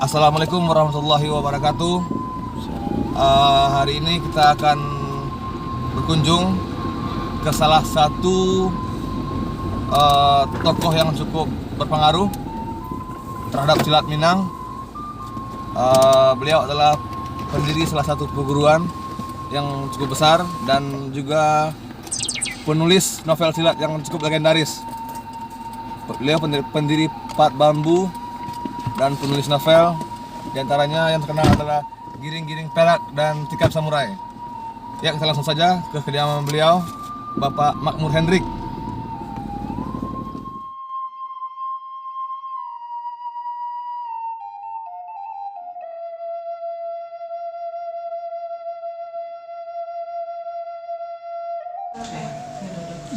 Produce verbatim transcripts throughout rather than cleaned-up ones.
Assalamualaikum warahmatullahi wabarakatuh. Ah, hari ini kita akan berkunjung ke salah satu, ah, tokoh yang cukup berpengaruh terhadap silat Minang. Ah, beliau adalah pendiri salah satu perguruan yang cukup besar dan juga penulis novel silat yang cukup legendaris. Beliau pendiri, pendiri Pat Bambu dan penulis novel, di antaranya yang terkenal adalah Giring-Giring Perak dan Tikam Samurai. Ya, kita langsung saja ke kediaman beliau, Bapak Makmur Hendrik.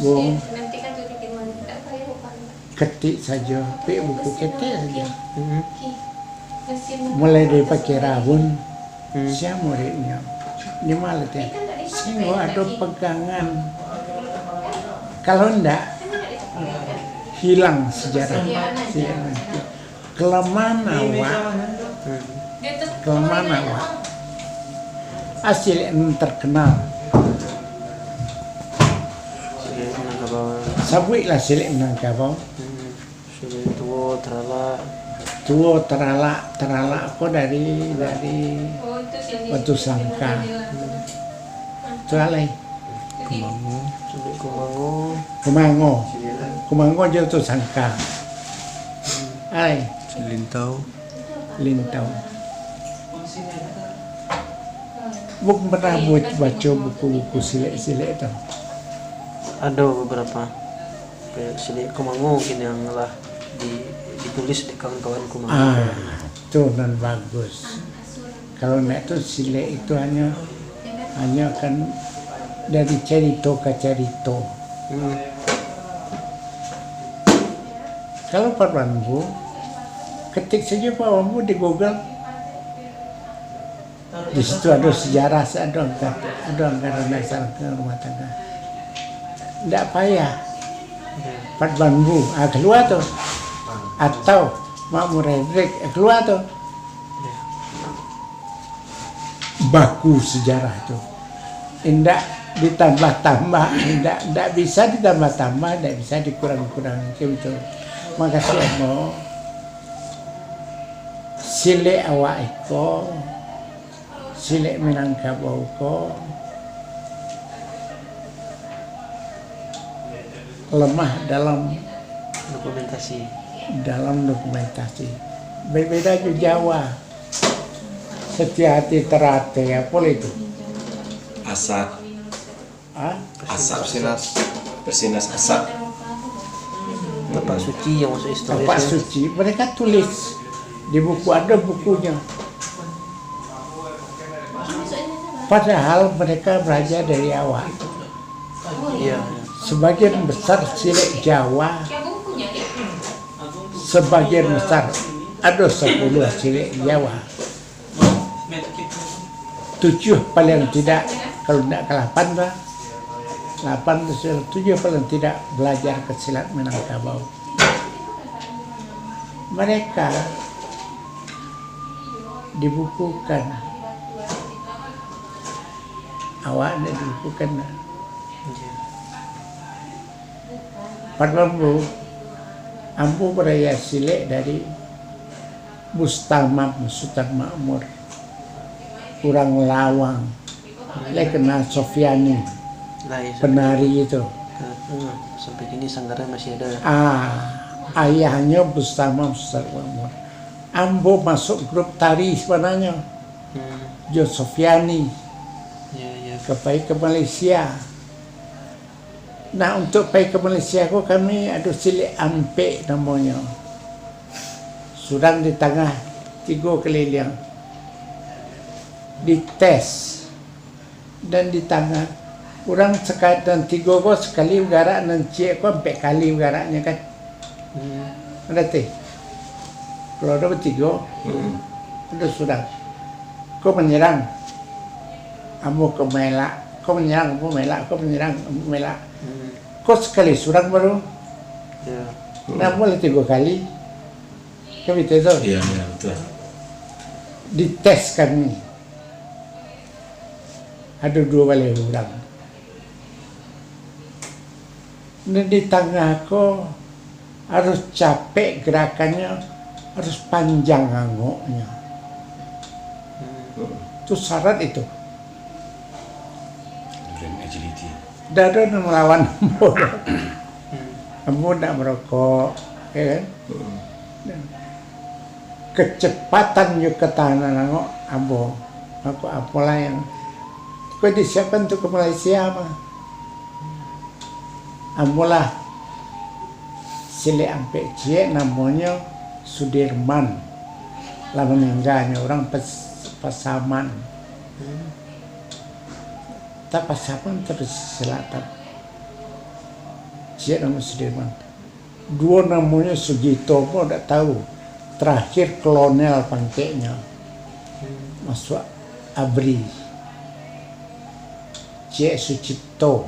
Wong, ketik sajo, pek buku ketek sajo. Hmm. Mulai dari Pakiraun, hmm, sia muridnyo. Di ma lah teh? Singgo ado pegangan. Kalau ndak, hilang sejarah. Hilang. Kelemahan awak, kelemahan awak, asil nan terkenal. Silek Minangkabau. Sabuiklah silek Minangkabau. Hmm. Silek tuo taralak. Tuo taralak, taralak ko dari, dari Batu Sangka. Tu alai. Kumango. Silek Kumango. Kumango. Kumango jo Batu Sangka. Alai. Lintau. Lintau. Buk pernah buat baco buku-buku silek-silek tu? Ado babarapo. Kayak Silek Kumango mungkin yang lah di-, ditulis dek kawan-kawan Kumango. Ah, tu nan bagus. Kalau ndak tu, silek itu hanyo, hanyo kan dari carito ka carito. Hmm. Kalau Pak Bambu, ketik sajo Pak Bambu di Google. Di situ ado sejarah, ado angka-, ado anggaran dasar rumah tangga. Ndak payah. Pat Bambu, ah, kalua tu. Atau Makmur Hendrik, ah, kalua tu. Baku sejarah tu. Indak ditambah-tambah, indak, indak bisa ditambah-tambah, indak bisa dikurang-kurangi, macam tu. Makasih, Ambo. Silek awak iko, silek Minangkabau ko, lemah dalam dokumentasi. Dalam dokumentasi. Berbeda jo Jawa. Setia hati teratai, apo lah itu? Asak. Ah? Asak. Persinas. Persinas asak. Tapak suci yang masuk histori. Tapak suci. Mereka tulis di buku, ada bukunya. Padahal mereka belajar dari awak. Iya. Sebagian besar silek Jawa, sebagian besar, ada sepuluh silek Jawa. Tujuh paling tidak, kalau tidak ke lapan lah. Lapan tu sudah, tujuh paling tidak belajar ke silat Minangkabau. Mereka dibukukan. Awak ndak dibukukan. Iya. Padahal ambo, ambo baraya silek dari Bustamam Sutan Makmur, urang Lawang, lai kenal Sofiani, lah, iya, penari itu. Sampai, hmm, sampai kini sanggarnya masih ada. Ah, ayahnyo Bustamam Sutan Makmur. Ambo masuk grup tari sabananyo, hmm, jo Sofiani. Iya, iya. Ka pai ka Malaysia. Nah, untuak pai ka Malaysia ko, kami ado silek ampek namonyo. Surang di tangah, tigo kaliliang. Dites. Dan di tangah. Urang saka-, nan tigo ko sakali bagarak, nan ciek ko ampek kali bagaraknyo kan. Hmm. Ado teh. Kalau ado batigo, hmm, ado surang. Ko manyerang. Ambo ko maelak. Ko manyerang, ambo maelak. Ko manyerang, ambo maelak. Hmm. Ko sakali surang baru. Ya. Nah, ambo lah tigo kali. Kan betul tu? Iya, iya, betul. dites kami. Ado duo baleh urang. Nan di tangah ko harus capek gerakannyo, harus panjang angoknyo. Tu syarat itu. Agility. Ndak ado nan malawan ambo. Ambo ndak marokok, ya kan? Kecepatan jo katahanan angok ambo. Mako, apolah yang ko disiapkan tu ka Malaysia mah. Ambo lah silek ampek ciek namonyo Sudirman. Lah maningganyo urang Pas-, Pasaman. Tak Pasaman, tapi Selatan. Ciek namo Sudirman. Duo namonyo Sugito, ambo ndak tahu. Terakhir kolonel pangkeknyo. Masuak abri. Ciek Sucipto.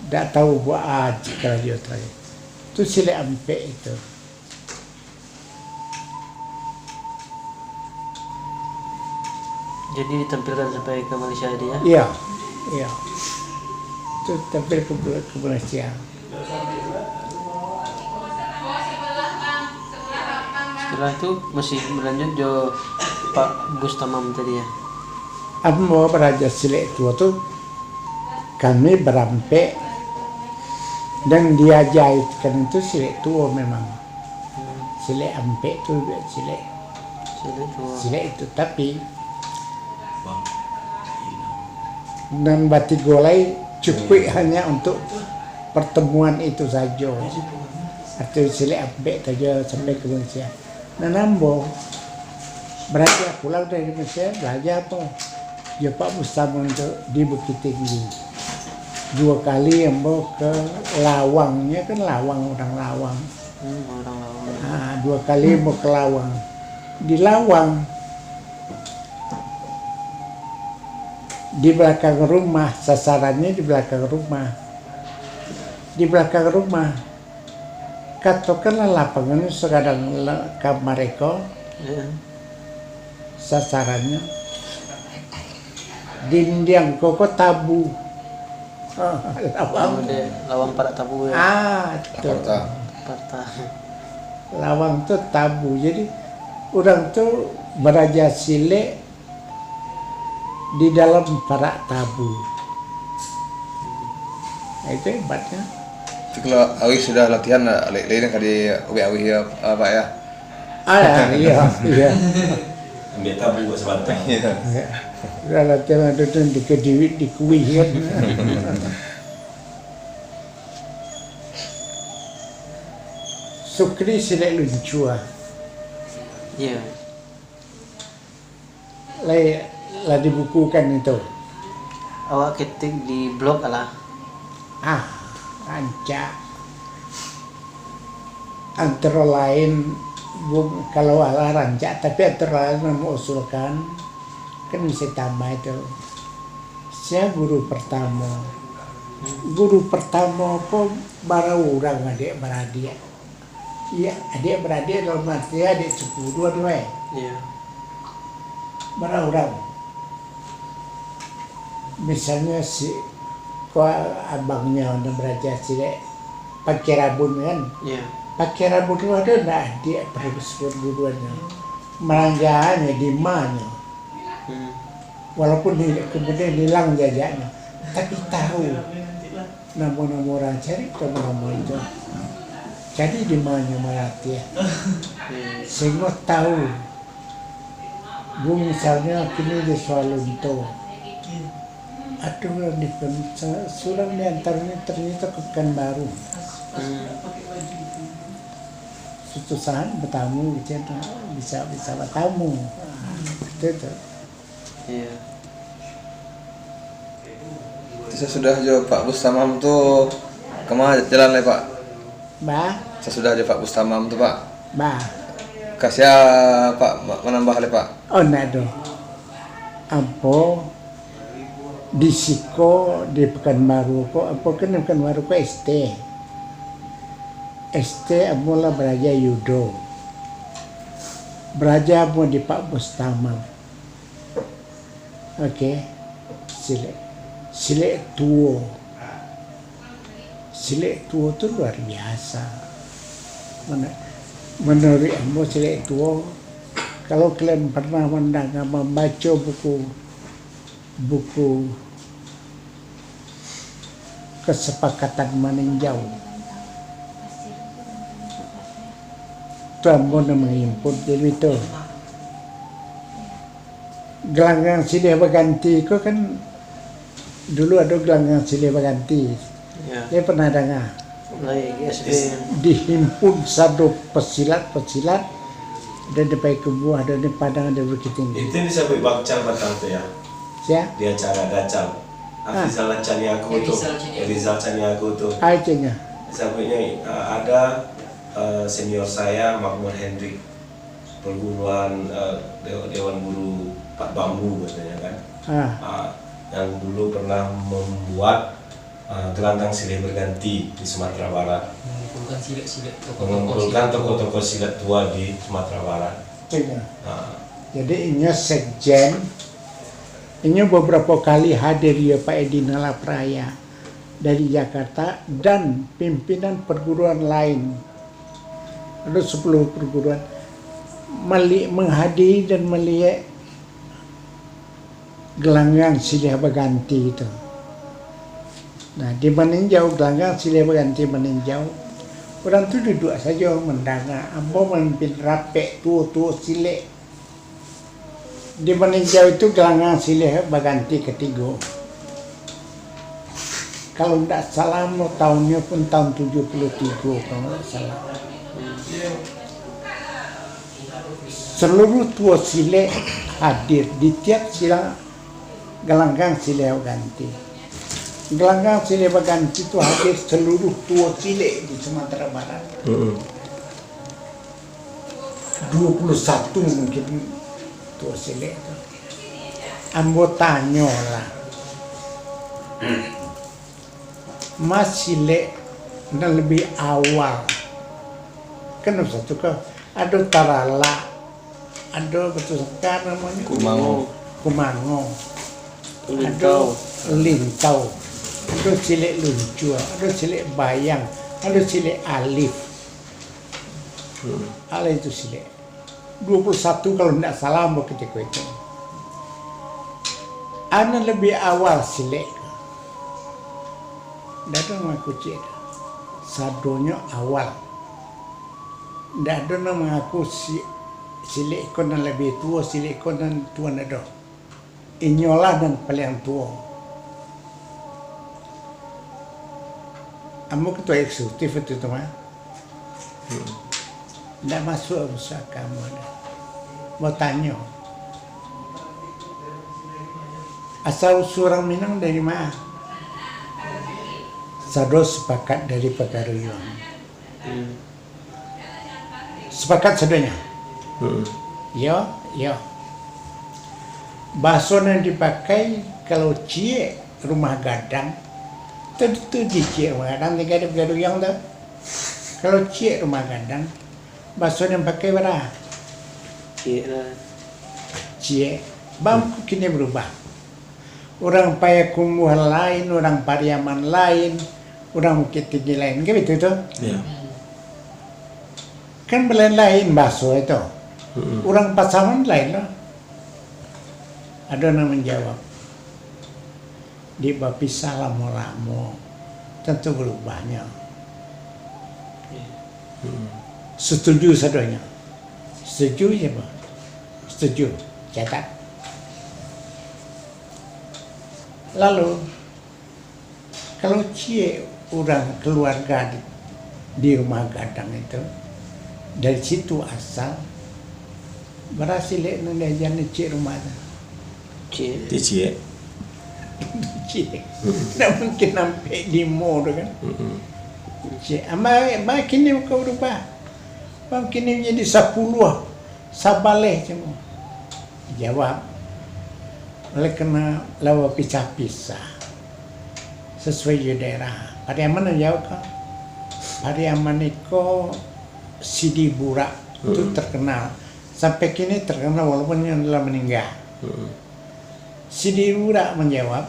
Ndak tahu buek a karajo terakhir. Tu silek ampek itu. Jadi ditampilkan sampai ke Malaysia tadi, ya? Iya, iya. Tu tampil ke, ke Malaysia. Setelah itu masih berlanjut jo Pak Bustamam tadi, ya? Ambo baraja silek tuo tu, kami barampek, dan diajakan tu silek tuo memang. Silek ampek tu silek, silek tuo. Silek itu, tapi nan batigo lai cukuik hanya untuk pertemuan itu sajo. Atau silek ampek sajo sampai ke Malaysia. Nan ambo baraja pulang dari Malaysia, baraja apo? Jo Pak Bustamam tu di Bukittinggi. Duo kali ambo ke Lawang, nyo kan Lawang, urang Lawang. Hmm, urang Lawang. Ha, duo kali ambo ke Lawang. Di Lawang, di balakang rumah, sasarannyo di balakang rumah. Di balakang rumah, katokanlah lapangan sagadang la-, ka mareko, Ya. sasarannyo, dindiang ko, ko tabu. Ah, lawang. Oh, dia lawang parak tabu, ya. Ah, tu. Aparta. Aparta. Lawang tu tabu. Jadi, urang tu baraja silek di dalam parak tabu. Itu hebatnya. Itu kalau awih sudah latihan, lai-, lain ka di ubek awih ya, Pak, ya? Ah, ya, iya, iya. Ambil tabu buat sabatang. Iya. Iya. Sudah latihan, ada tu dikediwit, dikuih, kan. Sukri silek luncua. Iya. Lai, lah dibukukan itu. Awak ketik di blog alah. Ah, rancak. Antara lain, bu-, kalau alah rancak, tapi antara lain nan mengusulkan, kan bisa tambah itu. Sia guru pertama? Guru pertama ko bara urang adik baradik. Iya, adik baradik dalam arti adik sepupu tu, eh. Iya. Bara urang. Misalnya si, ko abangnyo nan baraja silek, Pakia Rabun kan? Iya. Pakia Rabun tu ada ndak adik perguruannyo? Maranjaanyo, di manyo. Hmm. Walaupun hi-, kemudian hilang jajaknyo, tapi tahu namo-namo urang, cari namo-namo itu. Jadi di manyo malatiah. Hmm. Sehingga tahu. Bu, misalnya kini di Sualunto. Aduh, di Pen-, sa-, surang di antaranyo ternyata ke Pekanbaru. Hmm. Suatu saat batamu, gitu ya, bisa, bisa batamu. Ah, gitu tu. Iya. Sasudah jo Pak Bustamam tu, kama jalan lai, Pak? Ba? Sasudah jo Pak Bustamam tu, Pak? Ba? Ka sia, Pak, ma-, manambah lai, Pak? Oh, ndak ado. Ambo di siko, di Pekanbaru ko, ambo kan Pekanbaru ko S T. S T ambo lah baraja judo. Baraja ambo di Pak Bustaman. Oke. Silek. Silek tuo. Silek tuo tu luar biasa. Manu-, manuruik ambo silek tuo, kalau kalian pernah mandanga, mambaco buku, buku Kesepakatan Maninjau. Tu ambo nan mangimpun, jadi itu. Gelanggang silih baganti ko kan, dulu ado gelanggang silih baganti. Ya. Dia pernah dengar? Lai, S B M. Dihimpun sado pesilat-pesilat, dan dipai kubuah, dan di Padang, di Bukittinggi. Itu yang disabuik Bang Chal patang tu, ya? Sia? Di acara Dacal. Ah. Afrizal Caniago tu. Erizal Caniago. Erizal Caniago tu. Ah, itunya. Sabuiknya, eh, ada, eh, senior saya, Makmur Hendrik, perguruan, eh, Dew-, Dewan Guru Pak Bambu katanya kan. Ah. Ah, yang dulu pernah membuat, eh, gelanggang silih berganti di Sumatera Barat. Mengumpulkan silek-silek tokoh-tokoh Mengumpulkan silat tua. Tokoh-tokoh silat tua di Sumatera Barat. Itunya. Ah. Jadi inyo sekjen, inyo beberapa kali hadir, ya, Pak Edi Nala Praya dari Jakarta dan pimpinan perguruan lain. Ado sepuluh perguruan. Mali-, menghadiri dan melihat gelanggang silih baganti tu. Nah, di Maninjau, gelanggang silih baganti Maninjau, urang tu duduak sajo mandanga. Ambo mamimpin rapek tuo-tuo silek. Di Maninjau itu gelanggang silih baganti katigo. Kalau ndak salah, ambo tahunnyo pun tahun tujuh puluh tigo, kalau ndak salah. Seluruh tuo silek hadir di tiap sila gelanggang silih baganti. Gelanggang silih baganti tu hadir seluruh tuo silek di Sumatera Barat. Mm-mm. Dua puluh satu mungkin tuo silek tu. Ambo tanyo lah. Ma silek nan labiah awal. Kan satu ka, ado Taralak, ado Batu Sangka namonyo. Kumango. Kumango. Lintau. Ado Lintau. Ado silek luncua, ado silek bayang, ado silek alif. Hmm. Alif itu silek. Dua puluh satu kalau ndak salah ambo katiko itu. Anu labiah awal silek. Ndak ado nan mangaku ciek. Sadonyo awal. Ndak ado nan mangaku si-, silek ko nan labiah tuo, silek ko nan tuo, ndak ado. Inyolah nan paliang tuo. Ambo ketua eksekutif waktu tu mah. Hmm. Ndak masuak, masuak aka ambo doh. Batanyo, "Asal usul urang Minang dari ma?" Sado sapakat dari Pagaruyuang. Hmm. Sapakat sadonyo? Hmm. Iyo, iyo. Bahaso nan dipakai, kalau ciek rumah gadang, tu, tu di ciek rumah gadang, tingga di Pagaruyuang tu. Kalau ciek rumah gadang, bahaso nan pakai bara? Ciek lah. Ciek. Bang, hmm, kini barubah. Urang Payakumbuh lain, urang Pariaman lain, urang Bukittinggi lain, kan baitu tu? Iyo. Kan balain-lain bahaso itu. Mm-mm. Urang Pasaman lain lah. Ado nan manjawab, "Dek bapisah lamo-lamo, tantu barubahnyo." Mm. Satuju sadonyo. Satuju je, Bang. Satuju. Catat. Lalu, kalau ciek urang kaluarga di, di rumah gadang itu, dari situ asal, bara silek nan diaja ciek rumah tu? Ciek. Ti ciek. Ciek. Mm-mm. Ndak mungkin ampek limo tu kan? Mm-mm. Ciek. Ama, ma kini ka barubah. Bang, kini jadi sapuluah, sabaleh cuma. Jawab, oleh karena lah bapisah-pisah, sasuai jo daerah. Pariaman nan jauah ka? Pariaman iko Sidi Burak, tu, hmm, terkenal. Sampai kini terkenal walaupun nyo lah maningga. Hmm. Si Dirurak manjawab,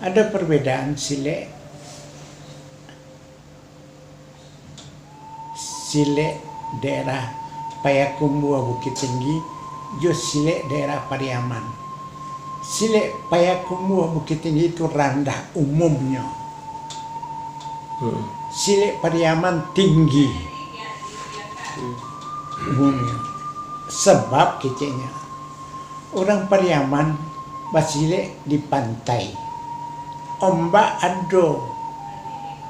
ada perbedaan silek, silek daerah Payakumbuah Bukittinggi, jo silek daerah Pariaman. Silek Payakumbuah Bukittinggi itu randah umumnyo. Hmm. Silek Pariaman tinggi. Hmm. Umumnyo. Sebab keceknyo, urang Pariaman basilek di pantai. Ombak ado.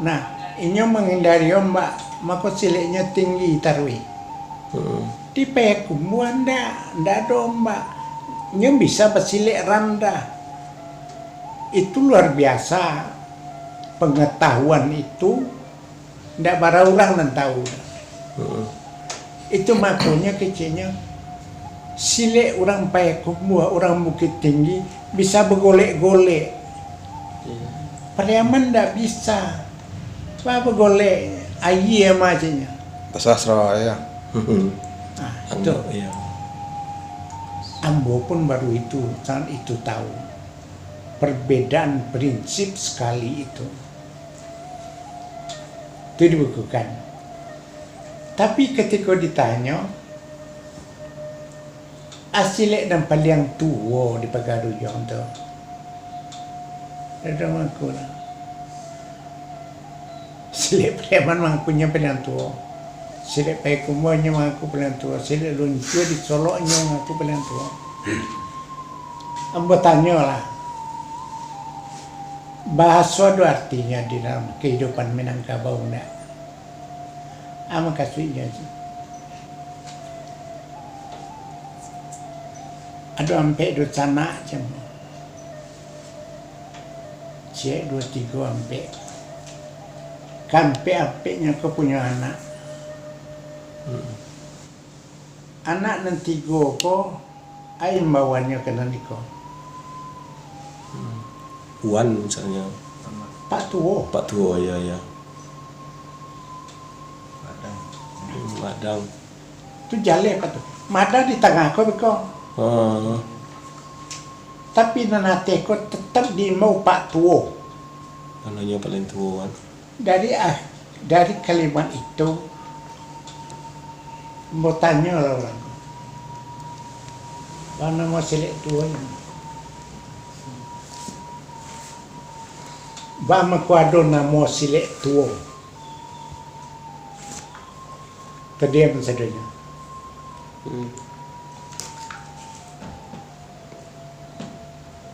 Nah, inyo manghindari ombak, mako sileknyo tinggi taruih. Hmm. Di Payakumbuah ndak, ndak ado ombak. Inyo bisa basilek randah. Itu luar biasa pengetahuan itu, ndak bara urang nan tahu. Heeh. Itu makonyo keceknyo silek urang Payakumbuah, urang Bukittinggi bisa bagolek-golek. Iya. Pariaman ndak bisa. Ba-, bagolek aia mah keceknyo. Basasra, ya. Nah, itu. Iya. Ambo pun baru itu, saat itu tahu. Perbedaan prinsip sekali itu. Itu dibukukan. Tapi ketika ditanyo, a silek nan paliang tuo di Pagaruyuang tu, ado mangaku lah. Silek Pariaman mangaku nyo paliang tuo. Silek Payakumbuah nyo mangaku paliang tuo. Silek Luncua di Solok nyo mangaku paliang tuo. Ambo tanyo lah, bahaso ado artinyo di dalam kahidupan Minangkabau ndak? A mukasuiknyo tu. Ado ampek dunsanak cam. Ciek, duo, tigo, ampek. Kaampek-ampeknyo ko punyo anak. Hmm. Anak nan tigo ko, a imbauannyo ka nan iko. Hmm. Wan, misalnyo. Pak Tuo. Pak Tuo, iya, iya. Madang. Hmm, Madang. Tu jaleh, Pak Tuo. Madang di tangah ko beko. Ah. Tapi nan ateh ko tetap diimbau Pak Tuo. Karanonyo paling tuo, kan. Dari, ah, dari kalimat itu, ambo tanyolah urang ko, "Baa namo silek tuo ni? Baa mako ado namo silek tuo?" Tadiam sadonyo. Hmm.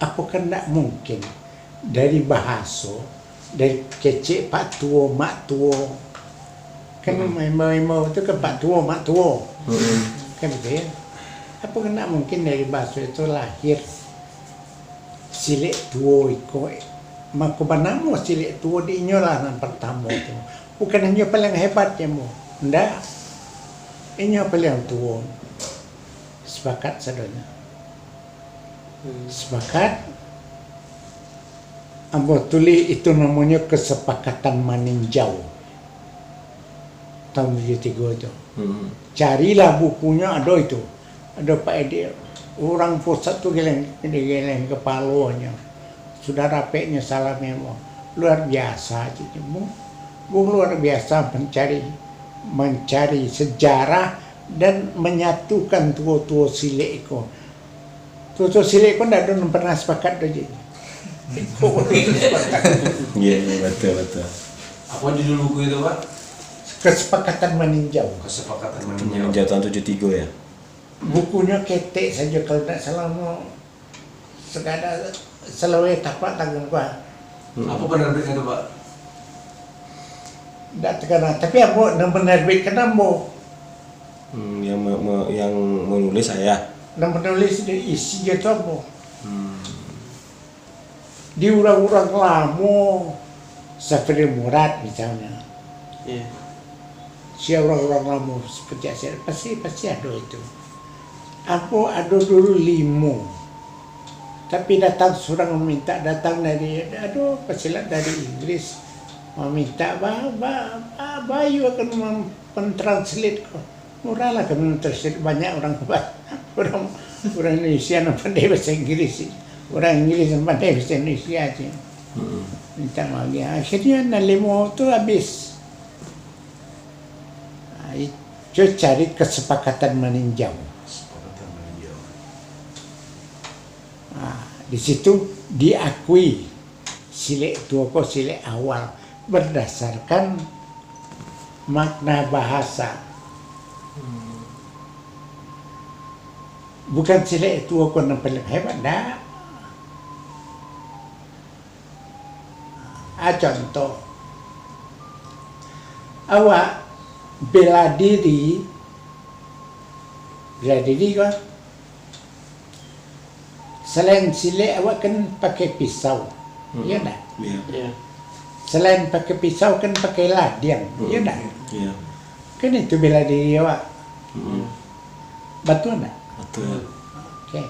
Apokan ndak mungkin dari bahaso, dari kecek pak tuo, mak tuo, kan, hmm, imbau-imbau tu kan pak tuo, mak tuo. Hmm. Kan gitu ya. Apokan ndak mungkin dari bahaso itu lahir silek tuo iko, mako banamo silek tuo di inyolah nan partamo tu. Bukan inyo paliang hebat je, mo. Ndak. Inyo paliang tuo. Sepakat sadonyo. Hmm. Sepakat. Ambo tulih itu namonyo Kesepakatan Maninjau. Tahun tujuh tigo itu. Hmm. Carilah bukunyo, ado itu. Ado Pak Edi, urang pusat tu geleng, geleng kapalonyo. Sudah rapeknyo salam, ya, mo. Luar biasa, cik. Bung, Bung luar biasa mencari, mencari sejarah dan menyatukan tuo-tuo silek iko. Tuo-tuo silek iko ndak ado nan pernah sepakat doh, cik. Iya, iya, betul, betul. Apa judul buku itu, Pak? Kesepakatan Maninjau. Kesepakatan Maninjau. Maninjau tahun tujuh tiga, ya? Bukunyo ketek sajo, kalau ndak salah, mo, sagada salaweh tapak tanggung, Pak. Hmm. Apa penerbitnya tu, Pak? Ndak takana, tapi ambo nan menerbitkan ambo. Hmm, yang me-, me-, yang menulis saya. Nan menulis di isi je tu ambo. Hmm. Di urang-urang lamo, Safri Murad misalnya. Iya. Sia urang-urang lamo seperti Asyik, pasti, pasti ado itu. Ambo ado dulu limo. Tapi datang surang maminta, datang dari, aduh, pesilat dari Inggris, maminta ba-, ba-, ba-, bayu akan mem-, mentranslate ko. Murah lah kami transfer, banyak urang, urang, urang Indonesia nan pandai bahasa Inggris, urang Inggris nan pandai bahasa Indonesia ceh. Mm-mm. Minta maaf, akhirnya nan limo tu habis. Ah, itu cari kesepakatan maninjau. Kesepakatan maninjau. Ah, di situ diakui silek tuo ko silek awal berdasarkan makna bahasa. Hmm. Bukan silek tuo ko nan paling hebat, ndak. Ah, contoh, awak bela diri, bela diri ko, selain silek, awak kan pakai pisau, hmm, iyo ndak? Iyo. Iyo. Selain pakai pisau, kan pakai ladiang, hmm, iyo ndak? Iyo. Kan itu bela diri awak. Hmm. Batua ndak? Batua. Oke.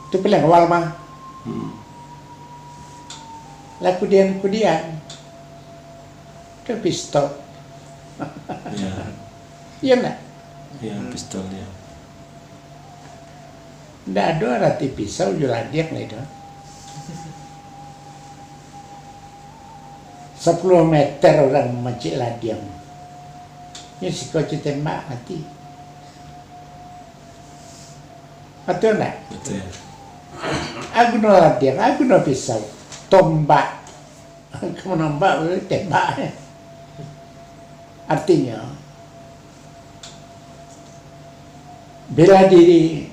Itu pilihan awal mah. Hmm. Lah kudian-kudian, ke pistol. Iyo. Iyo ndak? Iyo, hmm, pistol, iyo. Ndak ado arati pisau jo ladiang lai doh. Sapuluah meter urang mamancik ladiang. Nyo siko jo tembak mati. Batua ndak? Batua. A guno ladiang, a guno pisau, tombak. Ka manambak, tembak. Artinyo, bela diri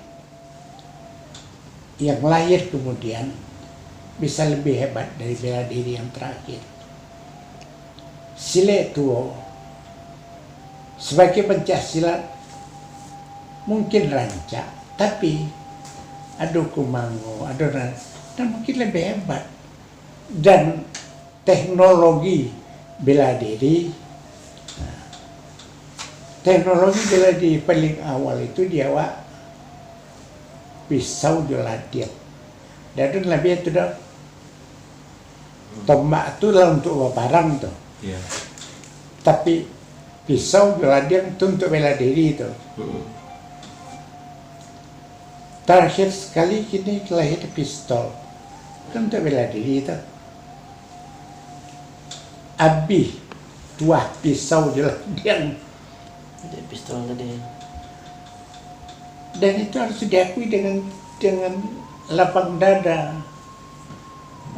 yang lahir kemudian bisa lebih hebat dari bela diri yang terakhir. Silek tuo sebagai pencak silat mungkin rancak, tapi ado kumango, ado nan, nan mungkin lebih hebat. Dan teknologi bela diri, nah, teknologi bela diri paling awal itu di awak pisau jo ladiang. Ndak ado nan labiah tu doh. Tombak tu lah untuk baparang tu. Iya. Tapi pisau jo ladiang tu untuk bela diri tu. Mm-mm. Tarakhir sakali kini lahia pistol. Kan untuk bela diri tu. Abih tuah pisau jo ladiang. Jadi pistol tadi. Dan itu harus diakui dengan, dengan lapang dada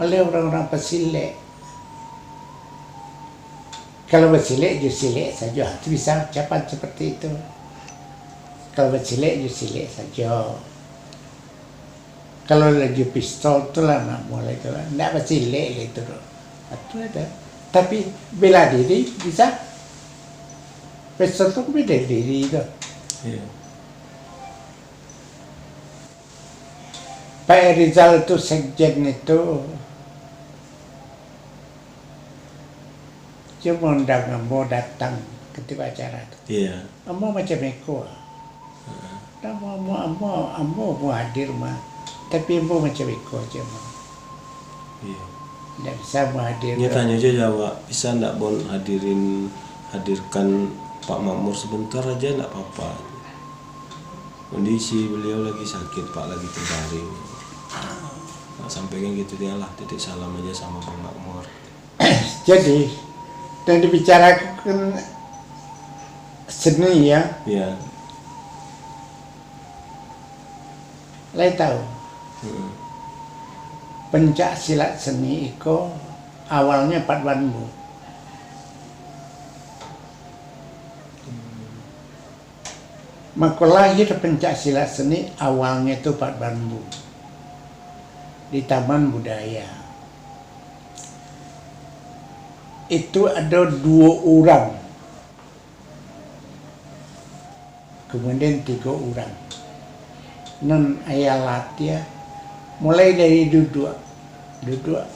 oleh orang-orang pasilek. Kalau basilek jo silek sajo, tu bisa ucapan seperti itu. Kalau basilek jo silek sajo. Kalau lagi pistol tu lah nak mulai tu lah. Ndak basilek lah itu tu. Itu ada. Tapi bela diri bisa. Pistol tu bela diri tu. Iya. Pak Rizal tu sekjen itu, dia mengundang ambo datang ketika acara tu. Iya. Ambo macam iko. Heeh. Ambo, ambo, ambo, ambo mau hadir mah, tapi ambo macam iko aja mah. Iya. Ndak bisa mau hadir. Nyo tanyo aja awak, bisa ndak Bon hadirin, hadirkan Pak Makmur sebentar aja, ndak apa-apa. Kondisi beliau lagi sakit, Pak, lagi terbaring. Nak sampaikan gitu dia lah, titip salam aja sama Bang Makmur. Jadi, yang dibicarakan seni, ya. Iya. Lai tahu. Mm-mm. Pencak silat seni iko awalnya Pak Banbu. Mako, lahir pencak silat seni awalnyo tu Pak Banbu di Taman Budaya. Itu ado duo urang, kemudian tigo urang. Nan ayah latiah, mulai dari duduak, duduak,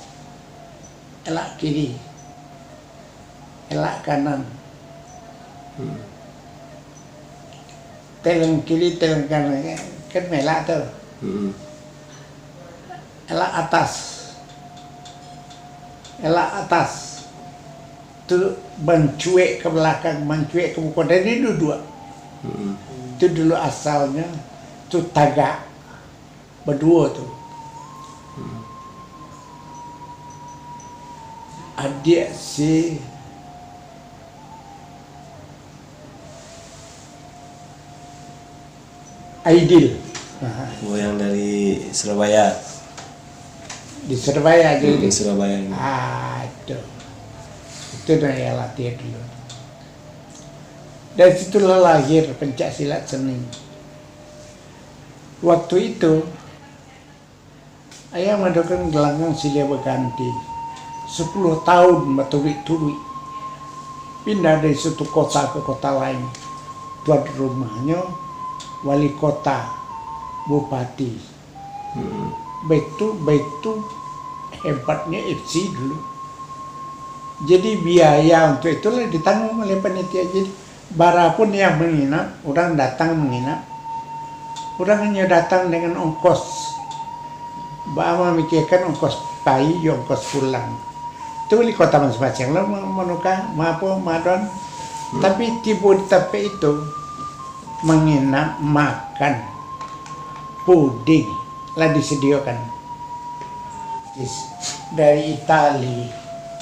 elak kiri, elak kanan. Hmm. Teleng kiri, teleng kanan, kan melak tu. Hmm. Elak atas. Elak atas. Tu mancuek ka balakang, mancuek ka muko, dari duduak. Hmm. Tu dulu asalnyo tu tagak baduo tu. Hmm. Adiak si Aidil. Aha. Oh, yang dari Surabaya. Di Surabaya aja. Hmm, di Surabaya. Ah, itu. Itu dah ya latihan dulu. Dari situlah lahir pencak silat seni. Waktu itu, ayah madakan gelanggang silih baganti, sapuluah tahun baturuik-turuik, pindah dari satu kota ka kota lain. Tuan rumahnyo wali kota, bupati. Hmm. Baitu, baitu hebatnyo F C dulu. Jadi biaya untuk itu lah ditanggung oleh panitia. Jadi, bara pun yang manginap, urang datang manginap, urang hanyo datang dengan ongkos. Baa mamikiakan ongkos pai jo ongkos pulang. Tu wali kota masing-masing lah ma-, manuka, maapo, maadoan. Hmm. Tapi tibo di tampek itu, manginap, makan, puding lah disadiokan. Is-, dari Itali,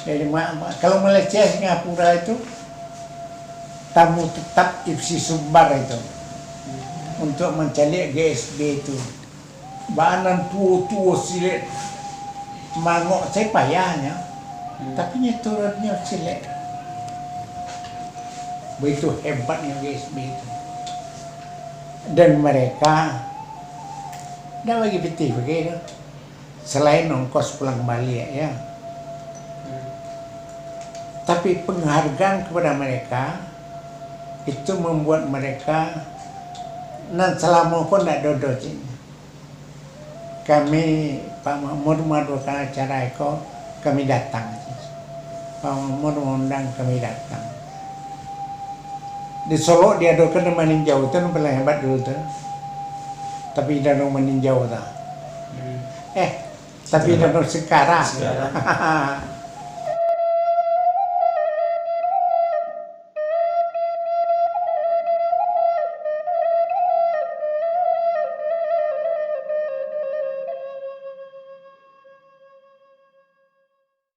dari ma-, ma-, kalau Malaysia, Singapura itu, tamu tetap F C Sumbar itu, untuk mancaliak G S B itu. Baa nan tuo-tuo silek mangok sajo payahnyo, hmm, tapi nyo turunnyo silek. Baitu hebatnyo G S B itu. Dan mereka ndak bagi pitih bagai tu. Selain ongkos pulang baliak, ya. Hmm. Tapi penghargaan kepada mereka, itu membuat mereka nan salamo ko ndak dodo, cik. Kami, Pak Makmur, maadokan acara iko, kami datang. Pak Makmur maundang, kami datang. Di Solok diadokan nan maninjau tu, nan paling hebat dulu tu. Tapi Danau Maninjau tu. Hmm. Eh, tapi Danau Sekara. Sekara.